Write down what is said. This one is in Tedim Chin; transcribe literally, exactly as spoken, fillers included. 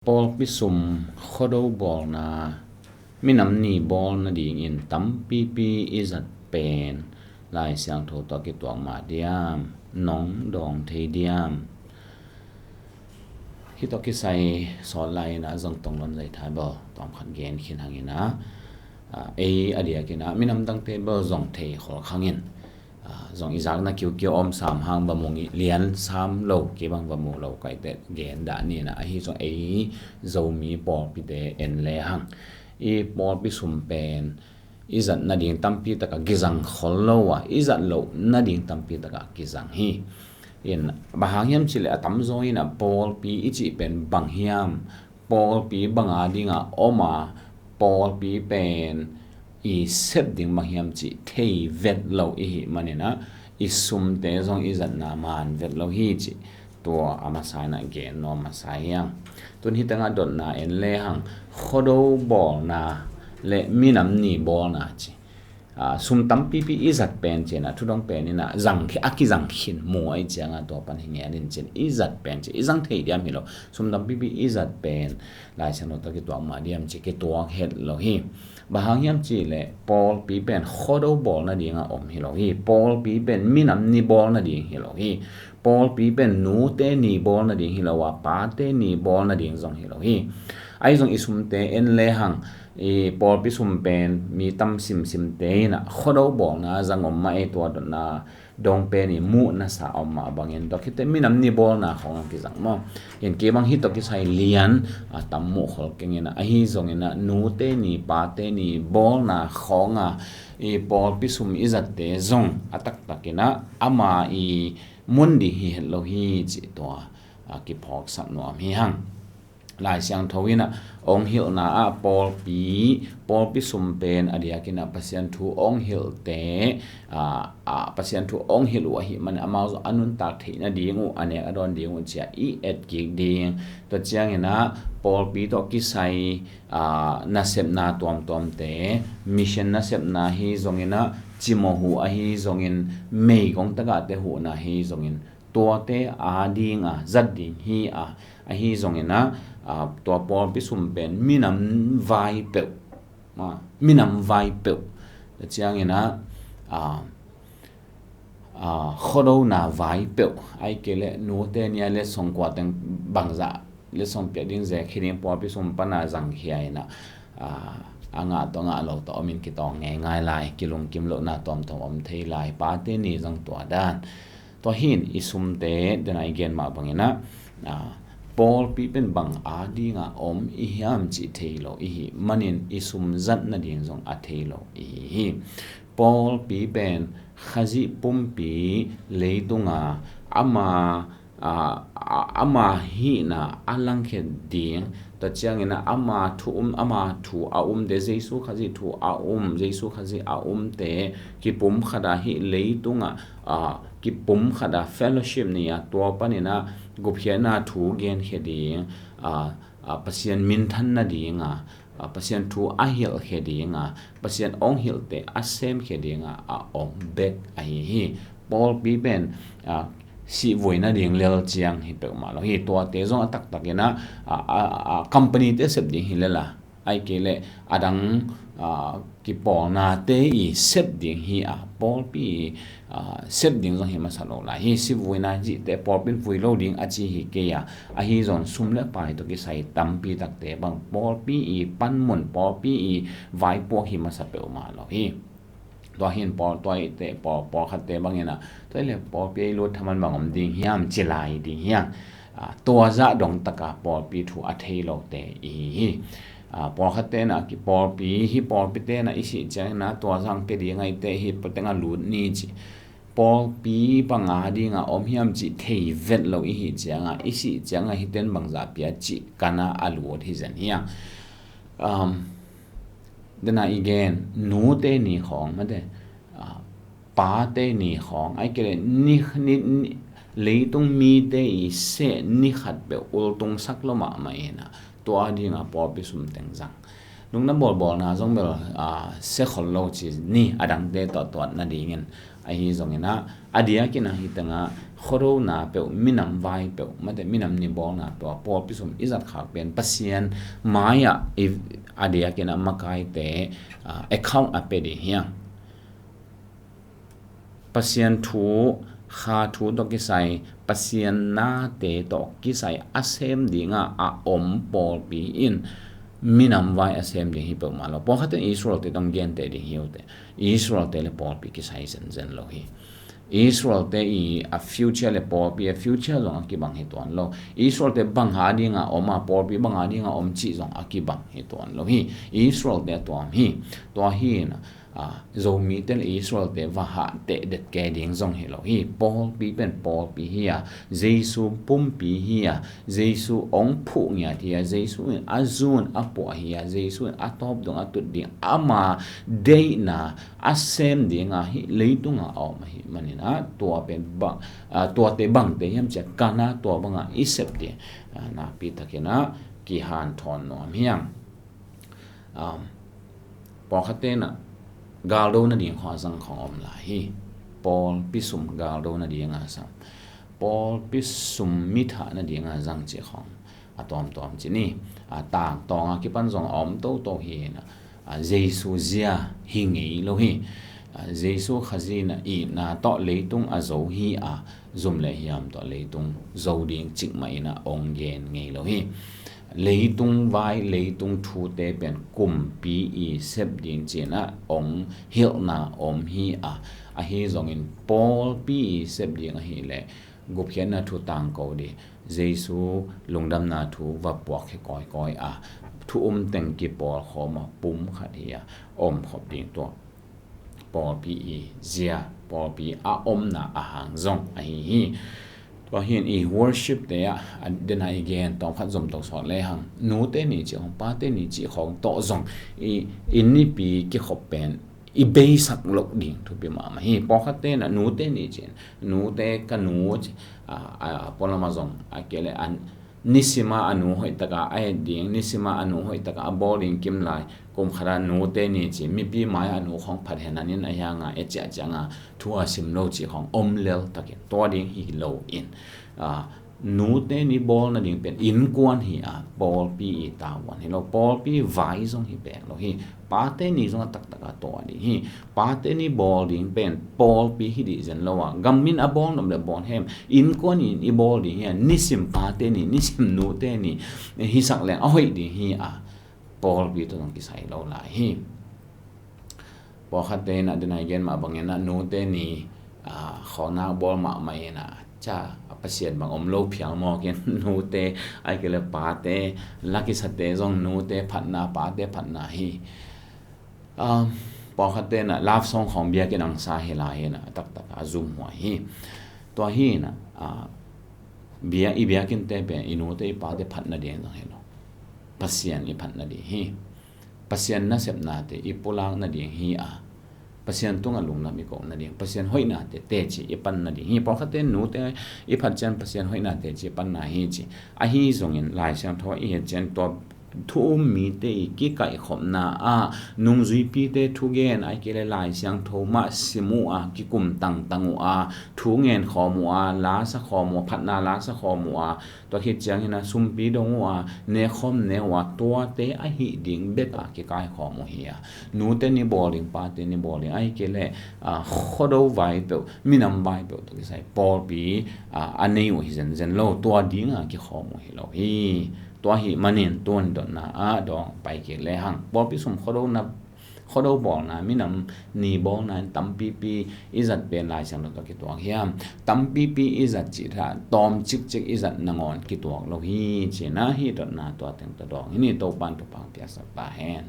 Pawlpi sum, khuado bawlna, minam ni bawl nadingin tampipi i zat pen Lai Siangtho tawh kituak mah diam, nong dawng thei diam? Hih tawh kisai sawt lai-in ah zong tong lon zai thai baw tawm khat gen khin hangin ah, ah, ei a diakin ah minam dangte baw zong thei khol khangin, ah, zong i zakna kiukiu om sam hang va mu ngei lian sam lo, kei bang va mu lo kaite gen dah ni na, ahi zong ei Zomi pawlpite en le hang i pawlpi sum pen i zat nading tampi taka kizang khol lo a, i zat loh nading tampi taka kizang hi. In, bang hang hiam cih leh a tamzaw in ah pawlpi i cih pen bang hiam, pawlpi bang a ding a om a, pawlpi pen i sep ding bang hiam cih thei vet lo i hih manin ah i sumte zong i zatna man vet lo hi cih tua a masa in ah gen nuam masa hi hang. Tun hih tengah dotna en le hang, khuado bawlna le minam ni bawlna ci. Ah, sum tampipi i zat pen ci-in ah thudong pen in ah zang khi-, a kizang khin mu ahih ciangin tua pan hi ngen in cin i zat pen ci, i zang thei diam hi lo. Sum tampipi i zat pen Lai Siangtho tawh kituak mah diam ci, kituak het lo hi. Bang hang hiam cih leh pawlpi pen khuado bawl nading a om hi lo hi. Pawlpi pen minam ni bawl nading hi lo hi. Pawlpi pen nute ni bawl nading hi lo a, pate ni bawl nading zong hi lo hi. Ahi zong i sumte en le hang, i pawlpi sum pen mi tam simsimte in ah khuado bawlna zang om mah ei, tua dotna dong pen i muhna sa om mah bangin, tua khit teh minam ni bawlna khawng a kizang maw. In kei bang hih tawh kisai lian a tam muh khol keng in ah, ahi zongin ah nute ni pate ni bawlna khawng a i pawlpi sum i zatte zong a taktak in ah ama i mun ding hi het lo hi cih tua a kiphawksak nuam hi hang. Lai Siangtho in ah ong hilhna ah pawlpi, pawlpi sum pen a diakin ah Pasian thu ong hilhte, ah, ah, Pasian thu ong hilh uh ahih manin amau zong a nuntak theih nading uh, a nek a dawn ding uh ci-a i et kik ding. Tua ciangin ah pawlpi tawh kisai, ah, nasepna tuamtuamte, mission nasepna hi zongin ah, cimawh huh ahi zongin, meigong tagahte huhna hi zongin, tuate a ding a zat ding hi a, ahi zongin ah, ah, tua pawlpi sum pen minam vai peuh, ah, minam vai peuh. Tua ciangin ah, ah, ah, khuadona vai peuh, ahih kei leh nute ni a letsong kua teng bangzah letsong piak ding, ze khi ding, pawlpi sum pan a zang khia in ah, ah, a ngah tawh ngah lo tawh om in kitawng ngeingai lai, kilungkim lohna tuamtuam om thei lai, pate ni zong tua dan. Tua hi in i sumte, dena i gen mah bangin ah, ah, pawlpi pen bang a ding a om i hiam cih thei lo i hih manin i sum zat nading zong a thei lo i hi hi. Pawlpi pen Khazih pumpi leitung a ama, ah, ah, ama hihna a langkhe ding, tua ciangin ah ama thu um, ama thu a umte, Jesu Khazih thu a um, Jesu Khazih a umte kipumkhat a hih leitung a, ah, kipumkhat a fellowship ni a, tua panin ah gupkhiatna thu genkhe ding, ah, ah, Pasian minthan nading a, ah, Pasian thu a hilhkhe ding a, Pasian ong hilhte a semkhe ding a, a om bek ahi hi. Pawlpi pen, ah, sihvui nading lel ciang hi peuhmah lo hi. Tuate zong a taktak in ah, ah, ah, ah, company te sep ding hi lel a, ahih kei leh a dang, ah, kipawlnate i sep ding hi a, pawlpi i, ah, sep ding zong hi masa lo lai hi. Sihvuina cihte pawlpi in vui lo ding a ci hi kei a, ahi zong sum le pai tawh kisai tampi takte bang pawlpi i panmun, pawlpi i vaipuak hi masa peuhmah lo hi. Tua hi in pawl, tua i te pawl, pawlkhatte bangin ah, tua i le pawlpi ei lut thaman bang om ding hiam, ci lai ding hiam. Ah, tua zah dong taka pawlpi thu a thei lote i hi hi. Ah, pawlkhatte in ah ki pawlpi, hih pawlpite in ah i sih ciangin ah tua zah pia ding a, i te hih pawlpi teng a lut ni ci. Pawlpi bang a ding a om hiam cih thei vet lo i hih ciangin ah, i sih ciangin ah hih ten bangzah pia cih kan a a lut hi zen hi a. Um, dena i gen, nute ni khawng mate, ah, pate ni khawng, ahih kei leh ni, ni, ni, leitung mite i seh ni khat peuh ultungsak lo mahmah in ah, tua ding a pawlpi sum teng zang. Nungna bawlbawlna zong bel, ah, se khol lo ci ni, a dangte tawh tuat nadingin, Ahi zongin ah, a diakin ah hi tengah khuadona peuh, minam vai peuh, mate minam ni bawlna peuh ah pawlpi sum i zat khak pen Pasian mai-ah i, a diakin ah makaite, ah, account a pia ding hi hang. Pasian thu, Kha thu tawh kisai, Pasian nate tawh kisai a sem dinga a om pawlpi in minam vai a sem ding hi peuhmah lo. Pawlkhat in Israel-te tawh hong genteh ding hi uh teh. Israel-te le pawlpi kisai zenzen lo hi. Israel-te i a future le pawlpi a future zong a kibang hi tuan lo. Israel-te bang a dinga om a, pawlpi bang a dinga om cih zong a kibang hi tuan lo hi. Israel-te a tuam hi. Tua hi in, a, Zomite le Israel-te va hah teh det kei ding zong hi lo hi. Pawlpi pen pawlpi hi a, Jesu pumpi hi a, Jesu hong phuh ngiat hi a, Jesu in a zun a puah hi a, Jesu in a tawp dong a tut ding ama deihna a sem dinga hi leitunga a om ahi manin ah, tua pen bang, a, tuate bangte hiam cih a, kana tua banga i sep ding, a, nakpi takin ah kihanthawn nuam hi hang. Um, pawlkhatte in ah galdo nading khawng a zang khawng om lai hi. Pawlpi sum galdo nadinga sam, pawlpi sum mithah nadinga zang cih khawng a tuamtuam ci ni. A, tangtawnga kipan zong a om toto hi in ah, a, Jesu zia hi ngei lo hi. A, Jesu Khazih in ah itna tawh leitung a zo hi a, zum le hiam tawh leitung zo ding cikmah in ah hong gen ngei lo hi. Leitung vai, leitung thute pen kumpi i sep ding ci in ah hong hilhna om hi a, ahi zongin pawlpi i sep ding ahih leh gupkhiatna thu tangko ding, Jesu lungdamna thu va puakkhia kawikawi a, thu um teng kipawlkhawm a, pum khat hi a, omkhop ding tua pawlpi i zia, pawlpi a omna a hang zong ahi hi. Tua hi in i worship-te ah, a, dena i gen tawmkhat zomto sawt lehang, Nute Ni cih khawng, Pate Ni cih khawng tawh zong i, i nipi kikhop pen i beisak loh ding thupi mahmah hi. Pawlkhatte in ah Nute Ni ci in, nute, ka nu ci, a, a, pualam ah zong a kei leh a, nisima a nu hoihtaka a et ding, nisima a nu hoihtaka a bawl ding kim lai, kum khata Nute Ni ci, mipi mai-ah a nu khawng phat hen, an inn a hianga e ciahciah nga thu a sim lo cih khawng om lel takin tua ding hi lo in, a, Nute Ni bawl nading pen innkuan hi a, pawlpi i tavuan hi lo, pawlpi vai zong hi pek lo hi. Pate Ni zong a taktaka tua ding hi. Pate Ni bawl ding pen pawlpi hi dih zen lo a, gam in a bawl nop le bawl hem, innkuan in i bawl ding hi a, nisim Pate Ni, nisim Nute Ni hisak leng a hoih ding hi a, pawlpi tawh zong kisai lo lai hi. Pawlkhatte in ah, dena i gen mah bangin ah, Nute Ni, a, khawlna bawl mahmah in ah, ca, a, Pasian bang om lo phial mawk in, nute, ahih kei leh pate, la kisate zong nute phatna, pate phatna hi. A, pawlkhatte in ah love song khawng biakinn angsa hi lai in ah, a taktak a zumhuai hi. Tua hi in ah, a, bia, i biakinnte pen i nute i pate phat nading zong hi lo, Pasian i phat nading hi. Pasian nasepnate i pulak nading hi a, Pasian tungah lungdam i ko nading, Pasian hoihnate teci i pan nading hi. Pawlkhatte in nute i phat ciang Pasian hoihnate teci i panna hi ci. Ahi zongin Lai Siangtho i het ciang tua thu um mite i kikaihkhopna ah nungzuipite thugen, ahih kei leh Lai Siangtho mah sim uh a, kikum tangtang uh a, thu ngen khawm uh a, la sa khawm uh a, phatna la sa khawm uh a, tua khit ciangin ah sumpi dong uh a, nekhawm ne uh a, tuate ahih ding bek a kikaikhawm uh hi a, Nute Ni bawl ding, Pate Ni bawl ding, ahih kei leh, a, khuado vai peuh, minam vai peuh tawh kisai pawlpi, a, a nei uh hi zenzen lo, tua dinga kikhawm uh hi lo hi. Tua ahih manin tun dotna ah dawng pai kik lehang, pawlpi sum khuado na, khuado bawlna, minam ni bawlna in tampipi i zat pen Lai Siangtho tawh kituak hiam? Tampipi i zat cih tha, tawm cikcik i zat nangawn kituak lo hi, ci-in ah hih dotna tua teng tawh dawng hi ni. Topa'n thupha piaksak ta hen.